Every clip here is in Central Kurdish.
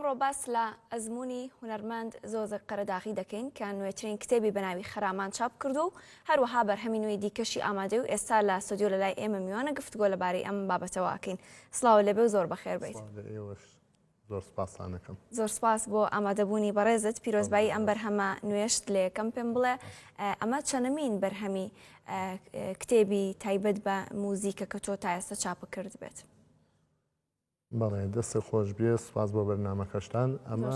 ئەمڕۆ باس لە ئەزموونی هونەرمەند زۆزک قەرەداغی دەکەین کە نوێترین کتێبی بە ناوی خەرامان چاپ کردووە و هەروەها بەرهەمی نوێی دیکەشی ئامادەیە و ئێستا لە ستۆدیۆ لە لای ئێمە میوانە گفتوگۆ لەبارەی ئەم بابەتەوە ئەکەین. سڵاوت لێبێ و زۆر بەخێر بێیت. سڵاو لە ئێوەش زۆر سپاستان ئەکەم. زۆر سپاس بۆ ئامادەبوونی بەڕێزت. پیرۆزبایی ئەم بەرهەمە نوێشت لە یەکەم پێم بڵێ ئەمە چەنەمین بەرهەمی کتێبی تایبەت بە موزیکە کە تۆ تا ئێستا چاپت کردبێت؟ بەڵێ دەستت خۆش بێ سوپاس بۆ بەرنامەکەشتان ئەمە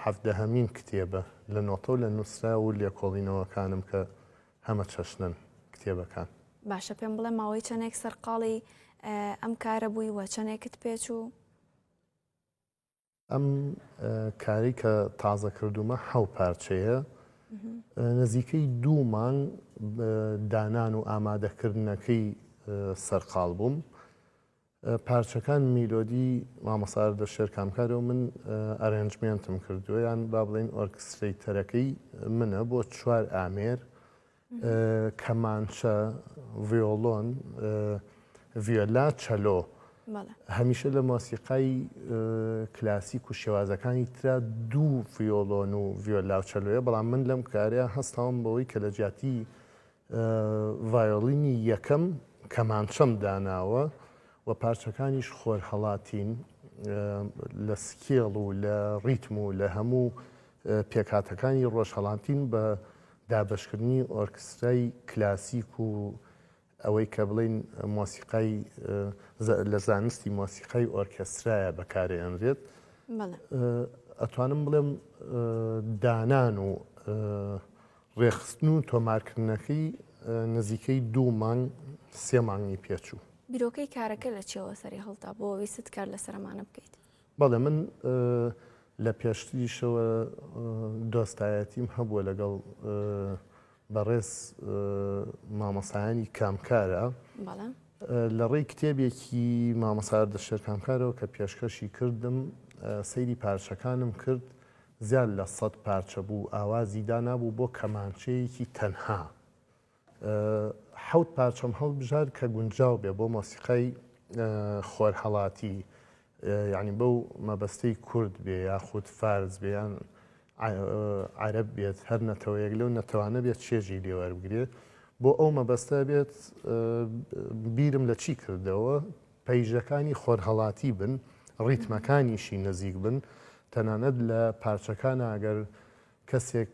حەفدەهەمین کتێبە لە نۆتە و لە نووسرا و لێکۆڵینەوەکانم کە هەمە چەشنن کتێبەکان. باشە پێم بڵێ ماوەی چەندێک سەرقاڵی ئەم کارە بووی وە چەندێکت پێچوو؟ ئەم کارەی کە تازە کردومە حەو پارچەیە نزیکەی دوو مانگ دانان و ئامادەکردنەکەی سەرقاڵ بووم پارچەکان میلۆدی مامۆستا ئەردەشێر کامکارە و من arrangement م کردووە یان با بڵێین orchestrator ەکەی منە بۆ چوار ئامێر کەمانچە، ڤیۆلۆن، ڤیۆلا، چەلۆ. هەمیشە لە مۆسیقای کلاسیک و شێوازەکانی ترا دوو ڤیۆلۆن و ڤیۆلا و چەلۆیە، بەڵام من لەم کارەیا هەستاوم بەوەی کە لە جیاتی ڤایۆلینی یەکەم کەمانچەم داناوە و پارچەکانیش خۆرهەڵاتین لە scale و لە ڕیتم و لە هەموو پێکهاتەکانی ڕۆژهەڵاتین بە دابەشکردنی ئۆرکسترای کلاسیک و ئەوەی کە بڵێین مۆسیقای لە زانستی مۆسیقای ئۆرکێسترایە بەکارئێنرێت ئەتوانم بڵێم دانان و ڕێکخستن و تۆمارکردنەکەی نزیکەی دوو مانگ سێ مانگی پێچوو. بیرۆکەی کارەکە لە چیەوە سەری هەڵدا بۆ ویستت کار لەسەر ئەمانە بکەیت؟ بەڵێ من لە پێشتریشەوە دۆستایەتیم هەبووە لەگەڵ بەڕێز مامۆستایانی کامکارە لە ڕێی کتێبێکی مامۆستا ئەردەشێر کامکارەوە کە پێشکەشی کردم سەیری پارچەکانم کرد زیاد لە سەد پارچە بوو ئاوازی دانابوو بۆ کەمانچەیەکی تەنها حەوت پارچەم هەڵبژارد کە گونجاو بێ بۆ مۆسیقای خۆرهەڵاتی یعنی بەو مەبەستەی کورد بێ یاخود فارس بێ یان عەرەب بێت هەر نەتەوەیەک لەو نەتەوانە بێت چێژی لێ وەربگرێت بۆ ئەو مەبەستە بێت بیرم لە چی کردەوە پەیژەکانی خۆرهەڵاتی بن ڕیتمەکانیشی نزیک بن تەنانەت لە پارچەکان ئەگەر کەسێک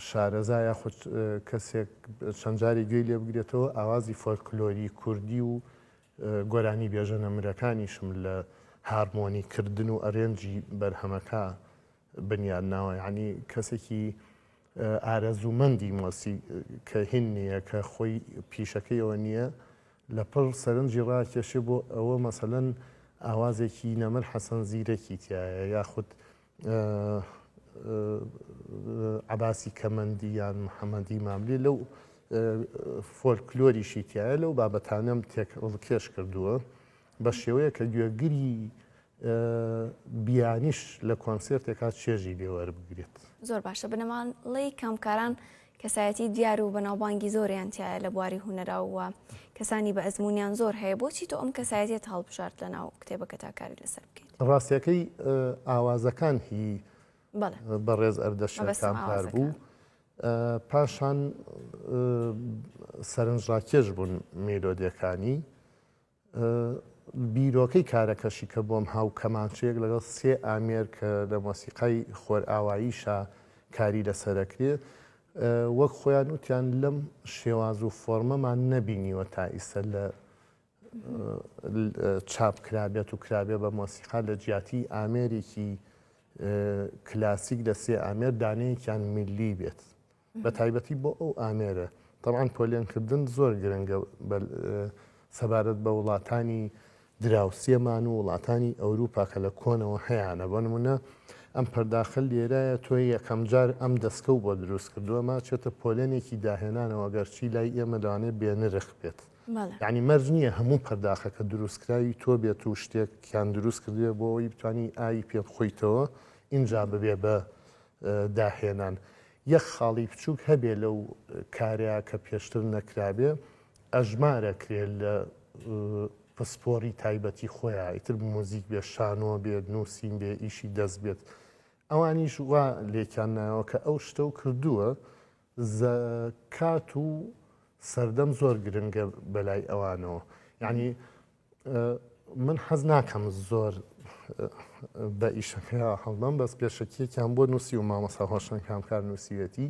شارەزا یاخود کەسێک چەند جارێک گوێی لێ بگرێتەوە ئاوازی فۆلکلۆری کوردی و گۆرانی بێژە نەمرەکانیشم لە هارمۆنی کردن و arrange ی بەرهەمەکە بنیاد ناوە یعنی کەسێکی ئارەزوومەندی مۆسی کە هین نییە کە خۆی پیشەکەیەوە نییە لە پڕ سەرنجی ڕاکێشێ بۆ ئەوە مەسەلەن ئاوازێکی نەمر حەسەن زیرەکی تایە یاخود عەباسی کەمەندی یان محەمەدی ماملێ لەو فۆلکلۆریشی تایە لەو بابەتانەم تێکەڵکێش کردووە بە شێوەیە کە گوێگری بیانیش لە کۆنسێرتێکا چێژی لێ وەربگرێت. زۆر باشە بنەماڵەی کامکاران کەسایەتی دیار و بەناوبانگی زۆریان تایە لە بواری هونەرا و کەسانی بە ئەزموونیان زۆر هەیە بۆچی تۆ ئەم کەسایەتیەت هەڵبژارد لە ناو کتێبەکەتا کاری لەسەر بکەیت؟ ڕاستیەکەی ئاوازەکان هی بەڕێز ئەردەشێر کامکار بوو پاشان سەرنجڕاکێش بوون میلۆدیەکانی بیرۆکەی کارەکەشی کە بۆم هاو کەمانچەیەک لەگەڵ سێ ئامێر کە لە مۆسیقای خۆرئاواییشا کاری لەسەرەکرێ وەک خۆیان وتیان لەم شێواز و فۆرمەمان نەبینیوە تا ئیسە لە چاپ کرابێت و کرابێ بە مۆسیقا لە جیاتی ئامێرێکی کلاسیک لە سێ ئامێر دانەیەکیان میللی بێت. بە تایبەتی بۆ ئەو ئامێرە. تەبعەن پۆلێنکردن زۆر گرنگە سەبارەت بە وڵاتانی دراوسێمان و وڵاتانی ئەوروپا کە لە کۆنەوە هەیانە بۆ نمونە ئەم پەرداخە لێرایە تۆ یەکەم جار ئەم دەسکە و بۆ دروست کردووە ماچێتە پۆلێنێکی داهێنانەوە گەرچی لای ئێمە لەوانەیە بێنرخ بێت یعنی مەرج نییە هەموو پەرداخەکە دروستکراوی تۆ بێت و شتێکیان دروست کردوێ بۆ ئەوەی بتانی ئاوی پێ بخۆیتەوە ئینجا ببێ بە داهێنان. یەک خاڵی بچووک هەبێ لەو کارەیا کە پێشتر نەکرابێ ئەژمارەکرێ لە. پسپۆری تایبەتی خۆیان ئیتر موزیک بێ شانۆ بێت نووسین بێ ئیشی دەست بێت ئەوانیش وا لێکیان نایەوە کە ئەو شتە و کردووە کات و سەردەم زۆر گرنگە بەلای ئەوانەوە یعنی من حەز ناکەم زۆر بە ئیشەکە هەڵبم بەس پێشەکیەکیان بۆ نووسی و مامۆستا هۆشەنگ کامکار نووسیوێتی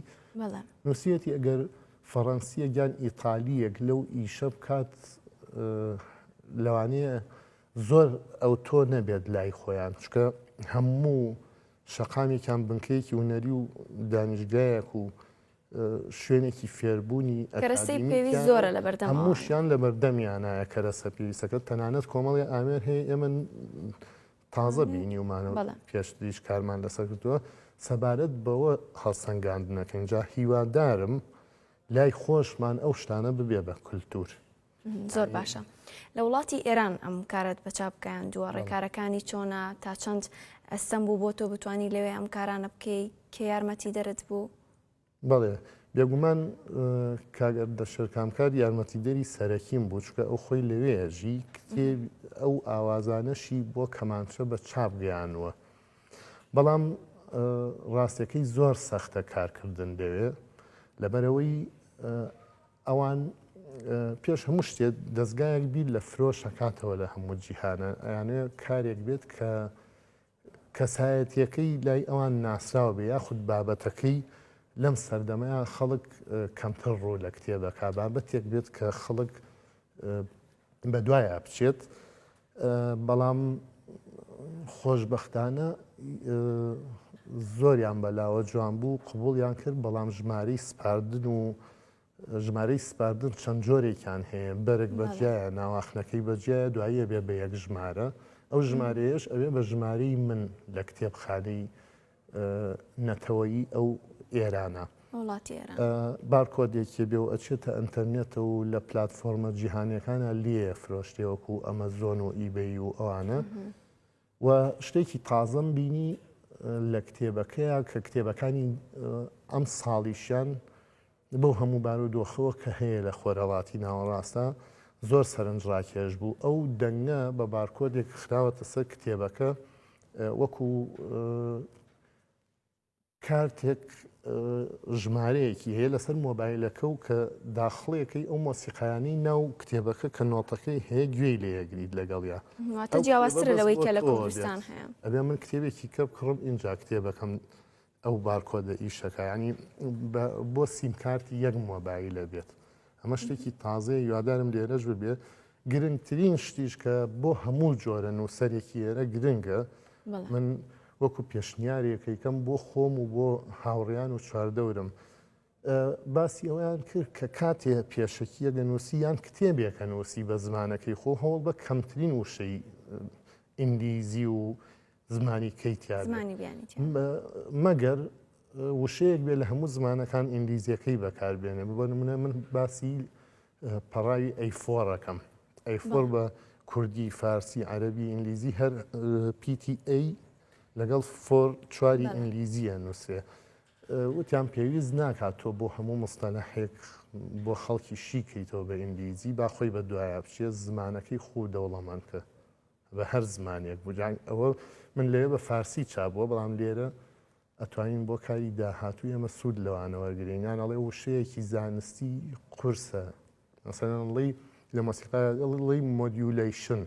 نووسیەتی ئەگەر فەڕەنسیەک یان ئیتالیەک لەو ئیشە بکات لەوانەیە زۆر ئەو تۆ نەبێت لای خۆیان چکە هەموو شەقامێکیان بنکەیەکی هونەری و دانیشگایەک و شوێنێکی فێربوونی کەرەسەی پێویست زۆرە لە بەردەم هەمووشیان لە بەردەمیانایە کەرەسە پێویستەکە تەنانەت کۆمەڵی ئامێر هەیە ئێمە تازە بینیومانە پێشتریش کارمان لەسەر کردووە سەبارەت بەوە هەڵسەنگاندنەکەین جا هیوادارم لای خۆشمان ئەو شتانە ببێ بە کولتوور. زۆر باشە لە وڵاتی ئێران ئەم کارت بە چاپ گەیاندووە ڕێکارەکانی چۆنە تا چەند ئەستەم بوو بۆ تۆ بتانی لەوێ ئەم کارانە بکەی کێ یارمەتی دەرت بوو؟ بەڵێ بێگومان کاک ئەردەشێر کامکار یارمەتیدەری سەرەکیم بوو چونکە ئەو خۆی لەوێ ئەژی کتێب ئەو ئاوازانەشی بۆ کەمانچە بە چاپ گەیانووە بەڵام ڕاستەکەی زۆر سەختە کارکردن لەوێ لەبەرەوەی ئەوان پێش هەموو شتێ دەستگایەک بیر لە فرۆش ئەکاتەوە لە هەموو جیهانە ئەیانەوێ کارێک بێت کە کەسایەتیەکەی لای ئەوان ناسراو بێ یاخود بابەتەکەی لەم سەردەمەیان خەڵک کەمتر ڕوو لە کتێبەکە بابەتێک بێت کە خەڵک بە دوایە بچێت بەڵام خۆشبەختانە زۆریان بەلاوە جوان بوو قبوڵیان کرد بەڵام ژمارەی سپاردن و ژمارەی سپاردن چەند جۆرێکیان هەیە بەرگ بەجیایە ناواخنەکەی بەجیایە دوایی ئەبێ بە یەک ژمارە ئەو ژمارەیەش ئەوێ بە ژمارەی من لە کتێبخانەی نەتەوەیی ئەو ئێرانە بارکۆدێکی بێ و ئەچێتە ئەتەرنێتە و لە پلتفۆرمە جیهانیەکانە لێ فرۆشتێ وەکو ئەمەزۆن و ئیبەی و ئەوانە و شتێکی تازەم بینی لە کتێبەکەیا کە کتێبەکانی ئەم ساڵیشیان بەو هەموو بارودۆخەوە کە هەیە لە خۆرهەڵاتی ناوەڕاستە زۆر سەرنجڕاکێش بوو ئەو دەنگە بە بارکۆدێک خراوەتە سەر کتێبەکە وەکو کارتێک ژمارەیەکی هەیە لەسەر مۆبایلەکە و کە داخڵێکەی ئەو مۆسیقایانەی ناو کتێبەکە کە نۆتەکەی هەیە گوێی لێگریت لەگەڵیا واتە جیاوازترە لەوەی کە لە کوردستان هەیە ئەبێ من کتێبێکی کە بکڕم ئینجا کتێبەکەم ئەو بارکۆدە ئیشەکە ینی بۆ سیمکارتی یەک مۆبایلە بێت ئەمە شتێکی تازەیە هیوادارم لێرەش ببێ گرنگترین شتیش کە بۆ هەموو جۆرە نووسەرێکی ئێرە گرنگە من وەکو پێشنیارێکەکەم بۆ خۆم و بۆ هاوڕیان و چواردەورم باسی ئەویان کرد کە کاتێ پێشەکیە دەنووسی یان کتێبێکە نووسی بە زمانەکەی خۆ هەوڵ بە کەمترین وشەی ئینگلیزی و زمانی کەی تیا مەگەر وشەیەک بێ لە هەموو زمانەکان ئینگلیزیەکەی بەکاربێنێ بۆ نمونە من باسی پەڕاوی A4 ەکەم A4 بە کوردی فارسی عەربی ئینگلیزی هەر پیتی A لەگەڵ four چواری ئینگلیزیە نووسێ وتیان پێویست ناکات تۆ بۆ هەموو مستەلەحێک بۆ خەڵکی شیکەیتەوە بە ئینگلیزی با خۆی بە دوایە بچێت زمانەکەی خۆ دەوڵەمەند کە بە هەر زمانێک بوو ئەوە من لەوێ بە فارسی چاپ بووە بەڵام لێرە ئەتوانین بۆ کاری داهاتوو ئێمە سوود لەوانە وەرگرین یان ئەڵێ وشەیەکی زانستی قورسە مەسەلەن ئەڵێی لە مۆسیقا ئەڵێی modulation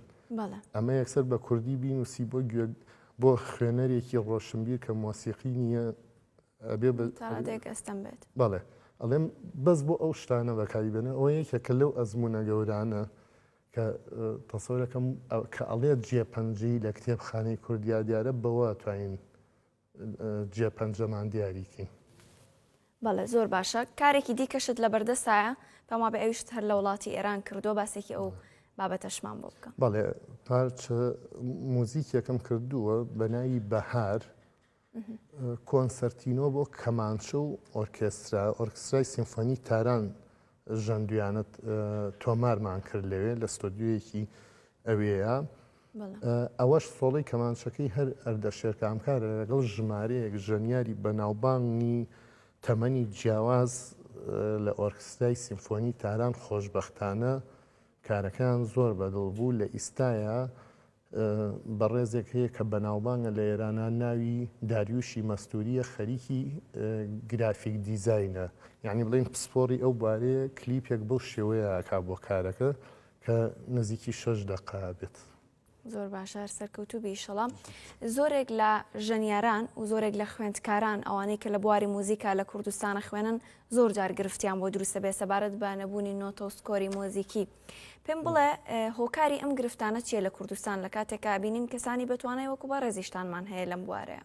ئەمە یەکسەر بە کوردی بینوسی بۆ گوێ بۆ خوێنەرێکی ڕۆشنبیر کە مۆسیقی نییە ئەبێ بە تاڕادەیەک ئەستەم بێت. بەڵێ ئەڵێم بەس بۆ ئەو شتانە بەکاری بێنە ئەوە یەکێکە لەو ئەزموونە گەورانە کە تەسەورەکەم کە ئەڵێت جێ پەنجەی لە کتێبخانەی کوردیا دیارە بەوە توانین جێ پەنجەمان دیاری کەین. بەڵێ زۆر باشە کارێکی دیکەشت لە بەردەستایە پێم وابێ ئەویشت هەر لە وڵاتی ئێران کردووە باسێکی ئەو بابەتەشمان بۆ بکە. بەڵێ پارچە موزیکێکم کردووە بە ناوی بەهار کۆنسەرتینۆ بۆ کەمانچە و ئۆرکێسترا، ئۆرکسترای سیمفۆنی تاران ژەندویانە تۆمارمان کرد لەوێ لە ستۆدیۆیەکی ئەوێیە. ئەوەش سۆڵی کەمانچەکەی هەر ئەردەشێر کامکارە لەگەڵ ژمارەیەک ژەنیاری بەناوبانگی تەمەنی جیاواز لە ئۆرکسترای سیمفۆنی تاران خۆشبەختانە. کارەکەیان زۆر بەدڵ بوو لە ئیستایا بەڕێزێک هەیە کە بەناوبانگە لە ئێرانا ناوی داریوشی مەستوریە خەریکی گرافیک دیزاینە یعنی بڵێن پسپۆڕی ئەو بوارەیە کلیپێک بەو شێوەیە ئەکا بۆ کارەکە کە نزیکی شەش دەقە بێت. زۆر باشە هەر سەرکەوتوو بی ئیشەڵا. زۆرێک لە ژەنیاران و زۆرێک لە خوێندکاران ئەوانەی کە لە بواری موزیکا لە کوردستان ئەخوێنن زۆر جار گرفتیان بۆ دروست ئەبێ سەبارەت بە نەبوونی نۆتە و score ی مۆزیکی. پێم بڵێ هۆکاری ئەم گرفتانە چییە لە کوردستان لە کاتێکا بینین کەسانی بەتوانای وەکو بەڕێزیشتانمان هەیە لەم بوارەیە؟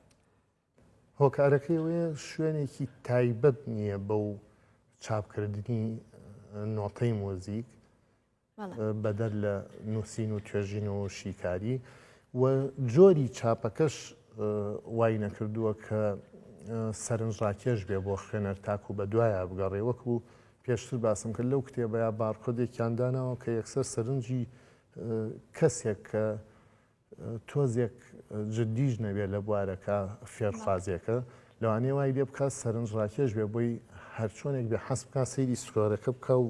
هۆکارەکەی ئەوەیە شوێنێکی تایبەت نییە بەو چاپکردنی نۆتەی مۆزیک بەدەر لە نووسین و توێژینەوە و شیکاری و جۆری چاپەکەش وای نەکردووە کە سەرنجڕاکێش بێ بۆ خوێنەر تاکو بە دوایە بگەڕێ وەکو پێشتر باسم کرد لەو کتێبەیە بارکۆدێکیان داناوە کە یەکسەر سەرنجی کەسێک کە تۆزێک جدیش نەبێت لە بوارەکە فێرخوازێکە لەوانەیە وای لێ بکات سەرنجڕاکێش بێ بۆی هەرچۆنێک بێ حەز بکات سەیری score ەکە بکە و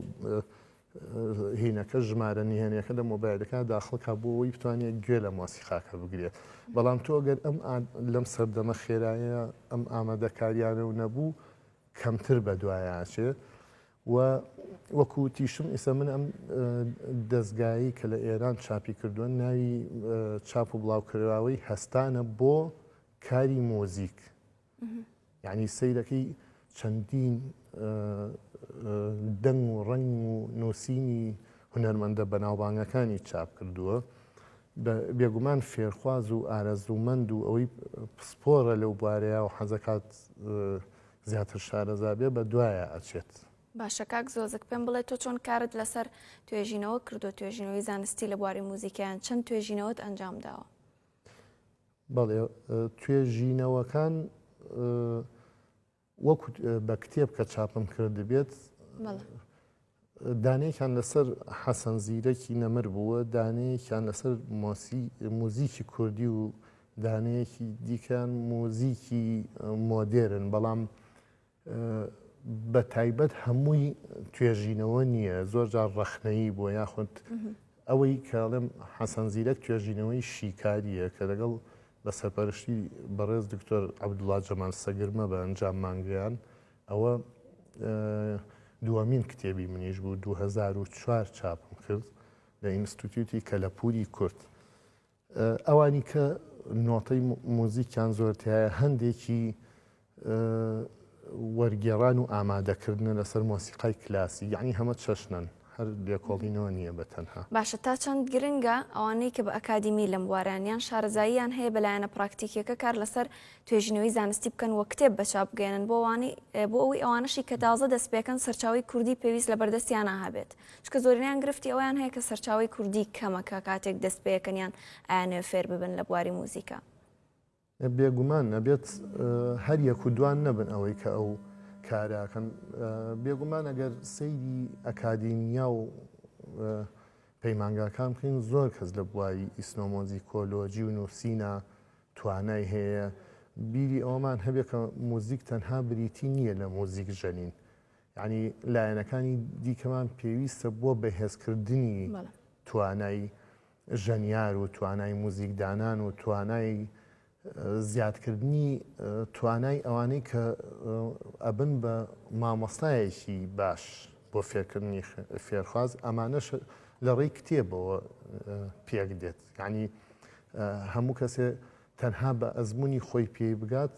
هینەکە ژمارە نهێنیەکە لە مۆبایلەکە داخڵکە بۆ ئەوەی بتوانێت گوێ لە مۆسیقاکە بگرێت بەڵام تۆ گەر ئەم لەم سەردەمە خێرایە ئەم ئامادەکاریانە و نەبوو کەمتر بەدوایاچێ و وەکو وتیشم ئیستا من ئەم دەزگایەی کە لە ئێران چاپی کردووە ناوی چاپ و بڵاوکراوەی هەستانە بۆ کاری مۆزیک یعنی سەیرەکەی چەندین دەنگ و ڕەنگ و نووسینی هونەرمەندە بەناوبانگەکانی چاپ کردووە بێگومان فێرخواز و ئارەزوومەند و ئەوەی پسپۆرە لەو بوارەیە و حەزەکات زیاتر شارەزا بێ بە دوایا ئەچێت. باشە کاک زۆزک پێم بڵێ تۆ چۆن کارت لەسەر توێژینەوە کردووە توێژینەوەی زانستی لە بواری موزیکیان چەند توێژینەوەت ئەنجام داوە؟ بەڵێ توێژینەوەکان وەکو بە کتێب کە چاپم کردبێت دانەیەکیان لەسەر حەسەن زیرەکی نەمر بووە، دانەیەکیان لەسەر موزیکی کوردی و دانەیەکی دیکەیان موزیکی مۆدێرن، بەڵام بە تایبەت هەمووی توێژینەوە نییە، زۆر جار ڕەخنەیی بووە یاخود ئەوەی کە ئەڵێم حەسەن زیرەک توێژینەوەی شیکارییە کە لەگەڵ بە سەرپەرشتی بەڕێز دکتۆر عەبدوڵا جەمال سەگرمە بە ئەنجاممان گەیاند. ئەوە دووەمین کتێبی منیش بوو 2004 چاپم کرد لە ئینستیتیوتی کەلەپوری کورد. ئەوانی کە نۆتەی موزیکیان زۆر تایە هەندێکی وەرگێڕان و ئامادەکردنە لەسەر مۆسیقای کلاسی یعنی هەمە چەشنن هەر لێکۆڵینەوە نییە بە تەنها. باشە تا چەند گرنگە ئەوانەی کە بە ئەکادیمی لەم بوارەن یان شارەزاییان هەیە بە لایەنە پراکتیکیەکە کار لەسەر توێژینەوەی زانستی بکەن و کتێب بە چاپ بگەیەنن بۆ ئەوانەی بۆ ئەوەی ئەوانەشی کە تازە دەست پێکەن سەرچاوەی کوردی پێویست لە بەردەستیانا هەبێت چونکە زۆرینەیان گرفتی ئەوەیان هەیە کە سەرچاوەی کوردی کەمە کە کاتێک دەست پێکەن یان ئەیانەوێ فێر ببن لە بواری موزیکا. بێگومان ئەبێت هەر یەک و دوان نەبن ئەوەی کە ئەو کارە ئەکەن بێگومان ئەگەر سەیری ئەکادیمیا و پەیمانگاکان بکەین زۆر کەس لە بواری ئیسنۆمۆزیکۆلۆجی و نووسینە توانای هەیە بیری ئەوەمان هەبێت کە موزیک تەنها بریتی نییە لە موزیک ژەنین یعنی لایەنەکانی دیکەمان پێویستە بۆ بەهێزکردنی توانای ژەنیار و توانای موزیکدانان و توانای زیادکردنی توانای ئەوانەی کە ئەبن بە مامۆستایەکی باش بۆ فێرکردنی فێرخواز ئەمانەش لە ڕێی کتێبەوە پێک دێت یعنی هەموو کەسێ تەنها بە ئەزمموی خۆی پێی بگات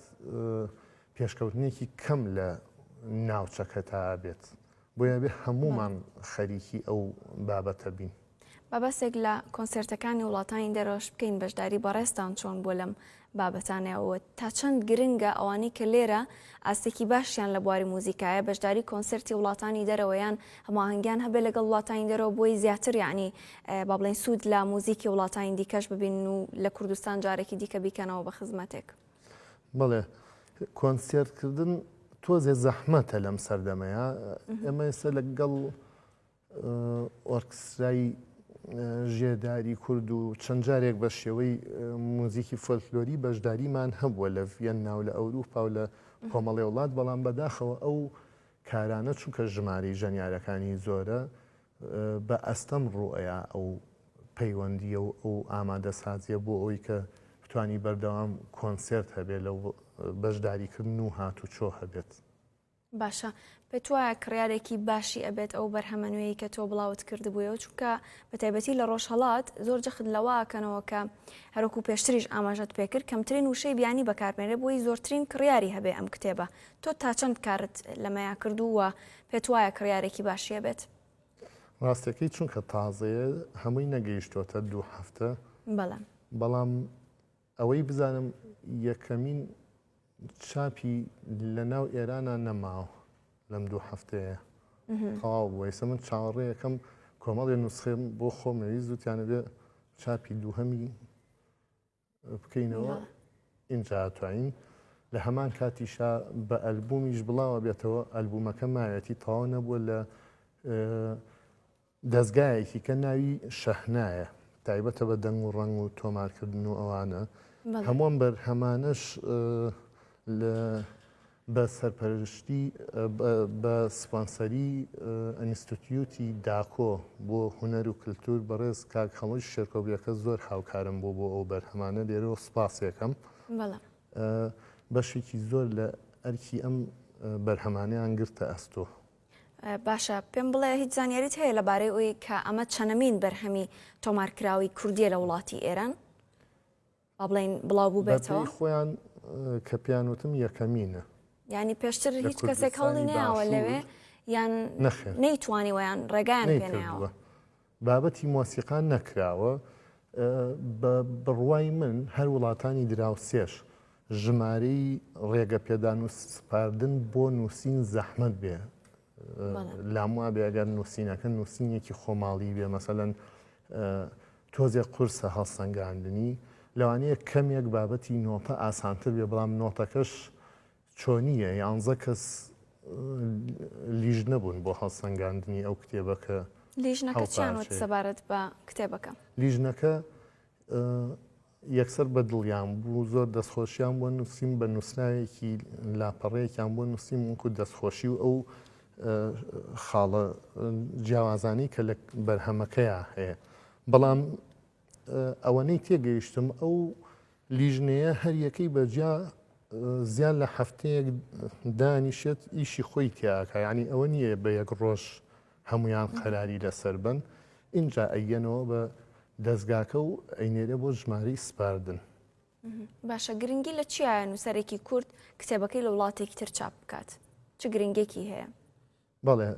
پێشکەوتنێکی کەم لە ناوچەکە تا بێت بۆیە بێ هەموومان خەریکی ئەو بابەتە بین. با باسێک لە کۆنسێرتەکانی وڵاتانی دەرەوەش بکەین، بەشداری بەڕێزتان چۆن بووە لەم بابەتانە و تا چەند گرنگە ئەوانەی کە لێرە ئاستێکی باشیان لە بواری موزیکایە بەشداری کۆنسێرتی وڵاتانی دەرەوە یان هەماهەنگیان هەبێ لەگەڵ وڵاتانی دەرەوە بۆی زیاتر یعنی با بڵێین سوود لە موزیکی وڵاتانی دیکەش ببینن و لە کوردستان جارێکی دیکە بیکەنەوە بە خزمەتێک. بەڵێ کۆنسێرت کردن تۆزێ زەحمەتە لەم سەردەمەیە ئێمە ئێستا لەگەڵ ئۆرکسترای ژێداری کورد و چەند جارێک بە شێوەی موزیکی فۆلکلۆری بەشداریمان هەبووە لە ڤیەننا و لە ئەوروپا و لە کۆمەڵی وڵات بەڵام بەداخەوە ئەو کارانە چونکە ژمارەی ژەنیارەکانی زۆرە. بە ئەستەم ڕووئەیا ئەو پەیوەندییە و ئەو ئامادەسازییە بۆ ئەوەی کە بتوانی بەردەوام کۆنسێرت هەبێ لە بەشداریکردن و هاتوچۆ هەبێت. باشە پێت وایە کڕیارێکی باشی ئەبێت ئەو بەرهەمە نوێی کە تۆ بڵاوت کردبوویەوە چونکە بە تایبەتی لە ڕۆژهەڵات زۆر جەخت لەوە ئەکەنەوە کە هەروەکو پێشتریش ئاماژەت پێکرد کەمترین وشەی بیانی بەکاربێنرێ بۆی زۆرترین کڕیاری هەبێ ئەم کتێبە تۆ تا چەند کارت لەمەیا کردوو و پێت وایە کڕیارێکی باشی ئەبێت؟ ڕاستەکەی چونکە تازەیە هەمووی نەگەیشتۆتە دوو هەفتە بەڵێ. بەڵام ئەوەی بزانم یەکەمین چاپی لە ناو ئێرانا نەماوە لەم دوو هەفتەیە تەواو بووە ئێستا من چاوەڕێیەکەم کۆمەڵێ نوسخەم بۆ خۆم نەویست وتیانە بێ چاپی دووهەمی بکەینەوە ئینجا توانین لە هەمان کاتیشا بە ئەلبومیش بڵاوە بێتەوە ئەلبومەکە ماوێتی تەواو نەبووە لە دەزگایەکی کە ناوی شەهنایە تایبەتە بە دەنگ و ڕەنگ و تۆمارکردن و ئەوانە هەمووان بەرهەمانەش لە بە سەرپەرشتی بە سپۆنسەری ئەنیستوتیوتی داکۆ بۆ هونەر و کللتور بەڕێز کاک هەڵۆی شێرکۆبیەکە زۆر هاوکارم بۆ بۆ ئەو بەرهەمانە لێرەوە سپاسێکەم بەشێکی زۆر لە ئەرکی ئەم بەرهەمانەیان گرتە ئەستۆ. باشە پێم بڵێ هیچ زانیاریت هەیە لەبارەی ئەوی کە ئەمە چەنەمین بەرهەمی تۆمارکراوی کوردیە لە وڵاتی ئێران؟ با بڵێین بڵاو بووبێتەوە؟ بەپێی خۆیان کە پێیان وتم یەکەمینە. یانی پێشتر هیچ کەسێک هەوڵی نەیاوە لەوێ یان نەیتوانیوە یان ڕێگایان پێ نەیاوە؟ بابەتی مۆسیقا نەکراوە بە بڕوای من هەر وڵاتانی دراوسێش ژمارەی ڕێگەپێدان و سپاردن بۆ نووسین زەحمەت بێ لام وابێ ئەگەر نووسینەکە نووسینێکی خۆماڵی بێ مەسەلەن تۆزێک قورسە هەڵسەنگاندنی لەوانەیە کەمێک بابەتی نۆتە ئاسانتر بێ بەڵام نۆتەکەش چۆنیە یانزە کەس لیژنە بوون بۆ هەڵسەنگاندنی ئەو کتێبە کە لیژنەکە چیان وت سەبارەت بە کتێبەکە؟ لیژنەکە یەکسەر بە دڵیان بوو، زۆر دەستخۆشیان بۆ نووسیم، بە نووسراوێکی لاپەڕەیەکیان بۆ نووسیم وەکو دەستخۆشی و ئەو خاڵە جیاوازانەی کە لە بەرهەمەکەیا هەیە. بەڵام ئەوەنەی تێگەیشتم ئەو لیژنەیە هەر یەکەی بە جیا زیاد لە هەفتەیەک دانیشێت ئیشی خۆی تیاکە یعنی ئەوە نییە بە یەک ڕۆژ هەموویان قەراری لەسەر بن ئینجا ئەیەنەوە بە دەزگاکە و ئەینێرێ بۆ ژمارەی سپاردن. باشە گرنگی لە چیایە نووسەرێکی کورد کتێبەکەی لە وڵاتێکی تر چاپ بکات؟ چ گرنگێکی هەیە؟ بەڵێ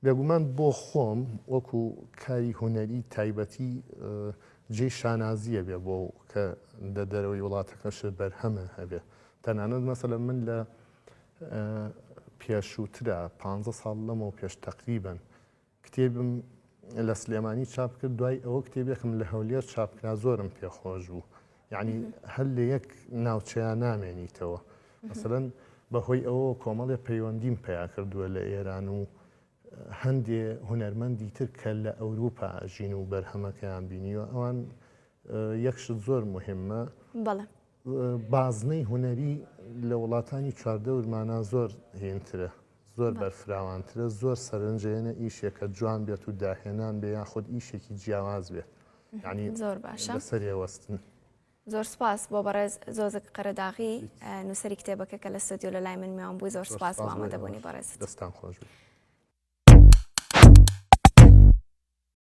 بێگومان بۆ خۆم وەکو کاری هونەری تایبەتی جێی شانازیە بێ بۆ کە لە دەرەوەی وڵاتەکەش بەرهەمە هەبێ تەنانەت مەسەلەن من لە پێشووترا پانزە ساڵ لەمەو پێش تەقریبەن کتێبم لە سلێمانی چاپ کرد دوای ئەوە کتێبێکم لە هەولێر چاپ کرا زۆرم پێخۆش بوو یعنی هەر لە یەک ناوچەیە نامێنیتەوە مەسەلەن بەهۆی ئەوە کۆمەڵێ پەیوەندیم پیا کردووە لە ئێران و هەندێ هونەرمەندی تر کە لە ئەوروپا ئەژین و بەرهەمەکەیان بینیوە ئەوان یەک شت زۆر مهمە بەڵێ بازنەی هونەری لە وڵاتانی چواردەورمانا زۆر هینترە، زۆر بەرفراوانترە، زۆر سەرنجەیەنە ئیشێکە جوان بێت و داهێنان بێ یاخود ئیشێکی جیاواز بێت. یعنی زۆر باشە. لەسەرێ وەستن. زۆر سپاس بۆ بەڕێز زۆزک قەرەداغی نووسەری کتێبەکە کە لە ستۆدیۆ لە لای من میوان بووی زۆر سپاس بۆ ئامادەبوونی بەڕێزت. دەستان خۆش بێت.